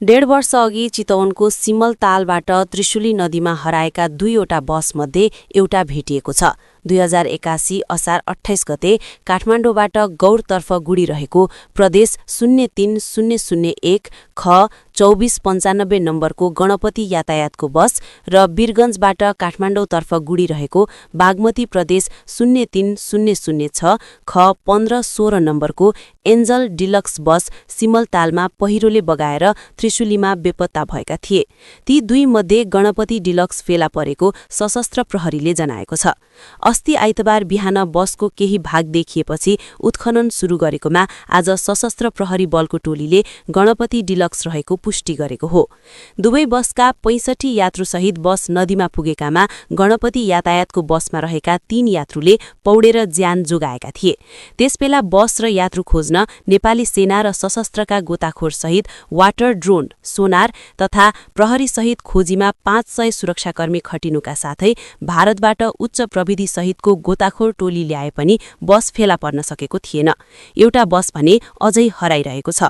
1.5 वर्षअघि चितवनको सिमलतालबाट त्रिशुली नदीमा हराएका 2वटा बसमध्ये एउटा भेटिएको छ। 2081 असार 28 गते काठमाडौँबाट गौरतर्फ गुडिरहेको प्रदेश 03001 ख 2495 नम्बरको गणपति यातायातको बस र वीरगञ्जबाट काठमाडौँतर्फ गुडिरहेको बागमती प्रदेश 03006 ख 1516 नम्बरको एन्जल डिलक्स बस सिमलतालमा पहिरोले बगाएर त्रिशुलीमा बेपत्ता भएका थिए। ती दुई मध्ये गणपति डिलक्स फेला परेको सशस्त्र प्रहरीले जनाएको छ। अस्ति आइतबार बिहान बसको केही भाग देखिएपछि उत्खनन सुरु गरेकोमा आज सशस्त्र प्रहरी बलको टोलीले गणपति डिलक्स रहेको पुष्टि गरेको हो। दुवै बसका 65 यात्रुसहित बस नदीमा पुगेकामा गणपति यातायातको बसमा रहेका 3 यात्रुले पौडेर ज्यान जोगाएका थिए। त्यसबेला बस र यात्रु खोज्न नेपाली सेना र सशस्त्रका गोताखोर सहित वाटर ड्रोन, सोनार तथा प्रहरी सहित खोजीमा 500 सुरक्षाकर्मी खटिनुका साथै भारतबाट उच्च प्रविधि सहितको गोताखोर टोली ल्याए पनि बस फेला पर्न सकेको थिएन। एउटा बस भने अझै हराइरहेको छ।